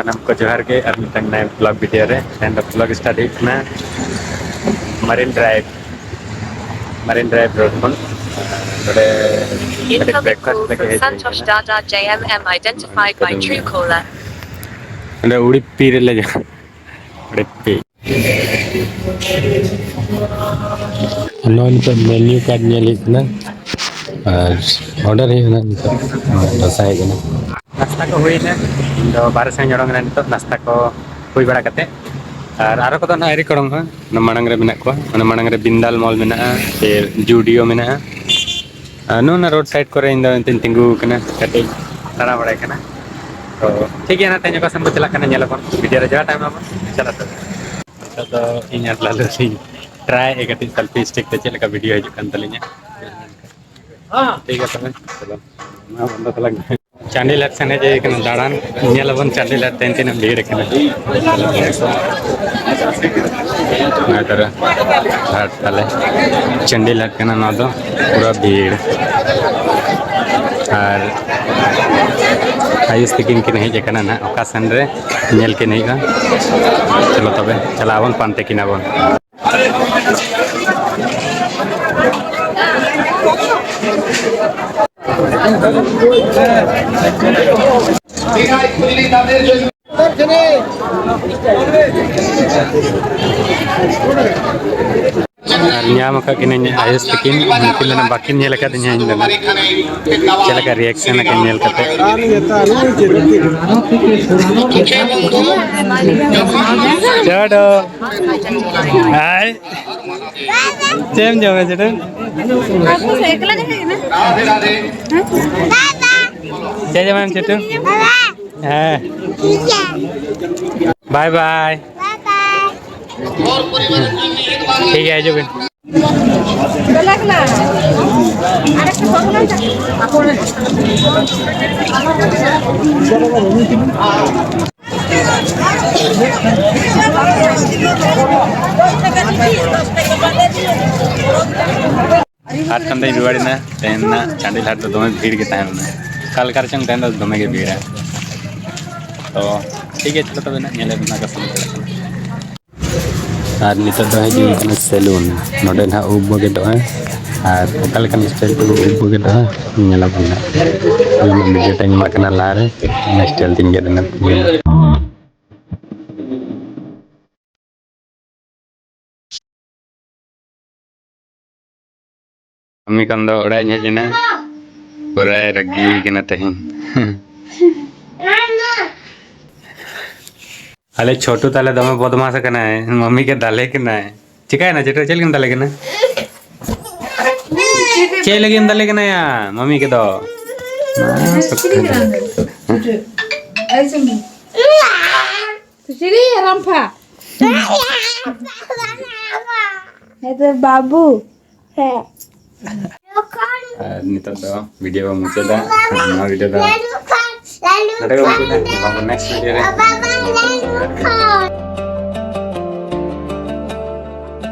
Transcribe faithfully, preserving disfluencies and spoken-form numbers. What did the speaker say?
ᱥᱟᱱᱟᱢ ᱠᱚ ᱡᱚᱦᱟᱨ ᱜᱮ ᱟᱨ ᱢᱤᱫᱴᱟᱝ ᱱᱟᱭᱟ ᱵᱞᱚᱜ ᱵᱷᱤᱰᱤᱭᱳ ᱨᱮ᱾ ᱛᱮᱦᱮᱧ ᱫᱚ ᱵᱞᱚᱜ ᱥᱴᱟᱨᱴ ᱦᱩᱭᱩᱜ ᱠᱟᱱᱟ marine drive, marine drive road ᱠᱷᱚᱱ᱾ ᱱᱚᱰᱮ ᱠᱟᱹᱴᱤᱡ Incoming breakfast call ᱞᱟᱹᱜᱤᱫ from ᱦᱮᱡ ᱦᱩᱭ Santosh ᱠᱟᱱᱟ᱾ Dada J M M identified by Truecaller. ᱱᱚᱰᱮ ᱩᱲᱤᱯᱯᱤ ᱨᱮᱞᱮ ᱡᱚ-, ᱩᱲᱤᱯᱯᱤ᱾ ᱱᱚᱜᱼᱚᱭ ᱱᱤᱛᱚᱜ ᱢᱮᱱᱤᱭᱩ ᱠᱟᱨᱰ ᱧᱮᱞ ᱦᱩᱭᱩᱜ ᱠᱟᱱᱟ ᱟᱨ ᱚᱰᱟᱨ ᱦᱩᱭᱩᱜ ᱠᱟᱱᱟ᱾ ᱱᱤᱛᱚᱜ ᱫᱷᱟᱥᱟ ᱦᱮᱡ ᱮᱱᱟ᱾ ᱱᱟᱥᱛᱟ ᱠᱚ ᱦᱩᱭᱱᱟ, ᱤᱧ ᱫᱚ ᱵᱟᱦᱨᱮ ᱥᱮᱫ ᱤᱧ ᱚᱰᱚᱝ ᱮᱱᱟ ᱱᱤᱛᱚᱜ ᱱᱟᱥᱛᱟ ᱠᱚ ᱦᱩᱭ ᱵᱟᱲᱟ ᱠᱟᱛᱮ᱾ ᱟᱨ ᱟᱨᱚ ᱠᱚᱫᱚ ᱱᱟᱜ ᱟᱹᱣᱨᱤ ᱠᱚ ᱚᱰᱚᱝᱚᱜᱼᱟ, ᱚᱱᱟ ᱢᱟᱲᱟᱝ ᱨᱮ ᱢᱮᱱᱟᱜ ᱠᱚᱣᱟ, ᱚᱱᱟ ᱢᱟᱲᱟᱝ ᱨᱮ ᱵᱤᱱᱫᱟᱞ ᱢᱚᱞ ᱢᱮᱱᱟᱜᱼᱟ, ᱥᱮ ᱡᱩᱰᱤᱭᱳ ᱢᱮᱱᱟᱜᱼᱟ᱾ ᱟᱨ ᱱᱚᱜᱼᱚ ᱱᱟ ᱨᱳᱰ ᱥᱟᱭᱤᱰ ᱠᱚᱨᱮ ᱤᱧ ᱫᱚ ᱱᱤᱛᱚᱜ ᱤᱧ ᱛᱤᱸᱜᱩ ᱟᱠᱟᱱᱟ, ᱠᱟᱹᱴᱤᱡ ᱫᱟᱬᱟ ᱵᱟᱲᱟᱭ ᱠᱟᱱᱟ᱾ ᱛᱚ ᱴᱷᱤᱠ ᱜᱮᱭᱟ, ᱱᱟᱜ ᱛᱮᱦᱮᱧ ᱚᱠᱟ ᱥᱮᱱ ᱵᱚ ᱪᱟᱞᱟᱜ ᱠᱟᱱᱟ ᱧᱮᱞ ᱟᱵᱚᱱ, ᱵᱷᱤᱰᱤᱭᱳ ᱨᱮ ᱡᱚᱲᱟᱣ ᱛᱟᱦᱮᱱ ᱢᱟᱵᱚᱱ᱾ ᱪᱟᱞᱟᱜ ᱛᱚᱵᱮ᱾ ᱱᱤᱛᱚᱜ ᱫᱚ ᱤᱧ ᱟᱨ ᱞᱟᱞᱩ ᱞᱤᱧ ᱴᱨᱟᱭ ᱮᱫ ᱠᱟᱹᱴᱤᱡ ᱥᱮᱞᱯᱷᱤ ᱥᱴᱤᱠ ᱛᱮ ᱪᱮᱫ ᱞᱮᱠᱟ ᱵᱷᱤᱰᱤᱭᱳ ᱦᱤᱡᱩᱜ ᱠᱟᱱ ᱛᱟᱹᱞᱤᱧᱟ᱾ ᱴᱷᱤᱠ ᱜᱮᱭᱟ ᱛᱚᱵᱮ, ᱪᱚᱞᱚ, ᱱᱚᱣᱟ ᱵᱚᱱᱫᱚ ᱛᱟᱞᱟᱝ ᱢᱮ᱾ ᱪᱟᱱᱰᱤᱞ ᱦᱟᱴ ᱥᱮᱱ ᱦᱮᱡ ᱦᱩᱭ ᱠᱟᱱᱟ ᱫᱟᱬᱟᱱ, ᱧᱮᱞ ᱟᱵᱚᱱ ᱪᱟᱱᱰᱤᱞ ᱦᱟᱴ ᱛᱮᱦᱮᱧ ᱛᱤᱱᱟᱹᱜ ᱵᱷᱤᱲ ᱠᱟᱱᱟ᱾ ᱱᱚᱣᱟ ᱫᱷᱟᱨᱟ ᱦᱟᱴ ᱛᱟᱞᱮ, ᱪᱟᱱᱰᱤᱞ ᱦᱟᱴ ᱠᱟᱱᱟ ᱱᱚᱣᱟ ᱫᱚ, ᱯᱩᱨᱟᱹ ᱵᱷᱤᱲ᱾ ᱟᱨ ᱟᱭᱩᱥ ᱛᱤᱠᱤᱱ ᱠᱤᱱ ᱦᱮᱡ ᱟᱠᱟᱱᱟ ᱱᱟᱦᱟᱜ, ᱚᱠᱟ ᱥᱮᱱ ᱨᱮ ᱧᱮᱞ ᱠᱤᱱ ᱦᱩᱭᱩᱜᱼᱟ᱾ ᱪᱚᱞᱚ ᱛᱚᱵᱮ ᱪᱟᱞᱟᱜ ᱟᱵᱚᱱ, ᱯᱟᱱᱛᱮ ᱠᱤᱱᱟ ᱵᱚᱱ᱾ ᱟᱨ ᱧᱟᱢ ᱟᱠᱟᱫ ᱠᱤᱱᱟᱹᱧ ᱟᱭᱮᱥ ᱛᱟᱹᱠᱤᱱ, ᱩᱱᱠᱤᱱ ᱫᱚ ᱱᱟᱜ ᱵᱟᱹᱠᱤᱱ ᱧᱮᱞ ᱟᱠᱟᱫᱤᱧᱟ ᱤᱧ ᱫᱚ ᱱᱟᱜ᱾ ᱪᱮᱫ ᱞᱮᱠᱟ ᱨᱤᱭᱮᱠᱥᱚᱱ ᱟᱹᱠᱤᱱ ᱧᱮᱞ ᱠᱟᱛᱮ? ᱪᱚᱰᱚ᱾ ᱦᱟᱭ᱾ ᱪᱮᱫ ᱮᱢ ᱡᱚᱢᱟ ᱪᱚᱰᱚ? ᱪᱮᱫ ᱡᱚᱢᱟᱢ ᱪᱚᱰᱚ? ᱦᱮᱸ᱾ ᱵᱟᱭ ᱵᱟᱭ᱾ ᱴᱷᱤᱠ ᱜᱮᱭᱟ, ᱦᱤᱡᱩᱜ ᱵᱤᱱ᱾ ᱦᱟᱴ ᱠᱷᱚᱱ ᱫᱚᱧ ᱨᱩᱣᱟᱹᱲ ᱮᱱᱟ᱾ ᱛᱮᱦᱮᱧ ᱨᱮᱱᱟᱜ ᱪᱟᱱᱰᱤᱞ ᱦᱟᱴ ᱫᱚ ᱫᱚᱢᱮ ᱵᱷᱤᱲ ᱜᱮ ᱛᱟᱦᱮᱸ ᱞᱮᱱᱟ᱾ ᱚᱠᱟ ᱞᱮᱠᱟ ᱨᱮᱪᱚᱝ ᱛᱮᱦᱮᱧ ᱫᱚ ᱫᱚᱢᱮ ᱜᱮ ᱵᱷᱤᱲᱟ᱾ ᱛᱚ ᱴᱷᱤᱠ ᱜᱮᱭᱟ, ᱪᱚᱞᱚ ᱛᱚᱵᱮ ᱱᱟᱜ ᱧᱮᱞ ᱟᱵᱚᱱ ᱱᱟᱜ ᱚᱠᱟ ᱥᱮᱱ ᱪᱟᱞᱟᱜ ᱠᱟᱱᱟ᱾ ᱟᱨ ᱱᱤᱛᱚᱜ ᱫᱚ ᱦᱤᱡᱩᱜ ᱠᱟᱱᱟ ᱥᱮᱞᱩᱱ᱾ ᱱᱚᱰᱮ ᱱᱟᱦᱟᱜ ᱩᱵ ᱵᱚ ᱜᱮᱫᱚᱜᱼᱟ᱾ ᱟᱨ ᱚᱠᱟ ᱞᱮᱠᱟᱱ ᱥᱴᱟᱭᱤᱞ ᱛᱮᱵᱚ ᱩᱵ ᱵᱚ ᱜᱮᱫᱚᱜᱼᱟ, ᱧᱮᱞ ᱟᱵᱚᱱ ᱱᱟᱜ᱾ ᱚᱱᱟ ᱵᱷᱤᱰᱤᱭᱳ ᱴᱟᱧ ᱮᱢᱟᱜ ᱠᱟᱱᱟ ᱞᱟᱦᱟᱨᱮ, ᱚᱱᱟ ᱥᱴᱟᱭᱤᱞ ᱛᱤᱧ ᱜᱮᱫ ᱮᱱᱟ᱾ ᱢᱟᱢᱤ ᱠᱷᱚᱱ ᱫᱚ ᱚᱲᱟᱜ ᱤᱧ ᱦᱮᱡ ᱮᱱᱟ, ᱯᱩᱨᱟᱹᱭ ᱨᱟᱹᱜᱤ ᱠᱟᱱᱟ ᱛᱮᱦᱮᱧ᱾ ᱟᱞᱮ ᱪᱷᱳᱴᱩ ᱛᱟᱞᱮ ᱫᱚᱢᱮ ᱵᱚᱫᱢᱟᱥ ᱠᱟᱱᱟᱭ, ᱢᱟᱢᱤ ᱜᱮ ᱫᱟᱞᱮ ᱠᱟᱱᱟᱭ᱾ ᱪᱤᱠᱟᱭᱮᱱᱟ ᱪᱷᱳᱴᱩ? ᱪᱮᱫ ᱞᱟᱹᱜᱤᱫ ᱮᱢ ᱫᱟᱞᱮ ᱠᱟᱱᱟ? ᱪᱮᱫ ᱞᱟᱹᱜᱤᱫ ᱮᱢ ᱫᱟᱞᱮ ᱠᱟᱱᱟ ᱭᱟ ᱢᱟᱢᱤ ᱠᱮᱫᱚ? ᱪᱤᱞᱤ ᱦᱟᱨᱟᱢᱯᱷᱟ? ᱦᱮᱸ ᱛᱚ ᱵᱟᱹᱵᱩ᱾ ᱟᱨ ᱱᱤᱛᱚᱜ ᱫᱚ ᱵᱷᱤᱰᱤᱭᱳ ᱵᱚᱱ ᱢᱩᱪᱟᱹᱫᱟ᱾ ᱱᱚᱣᱟ ᱵᱷᱤᱰᱤᱭᱳ ᱫᱚ ᱱᱚᱰᱮ ᱜᱮ ᱢᱩᱪᱟᱹᱫᱟ᱾ ᱧᱟᱯᱟᱢ ᱟᱵᱚᱱ ᱱᱮᱠᱥᱴ ᱵᱷᱤᱰᱤᱭᱳ ᱨᱮ᱾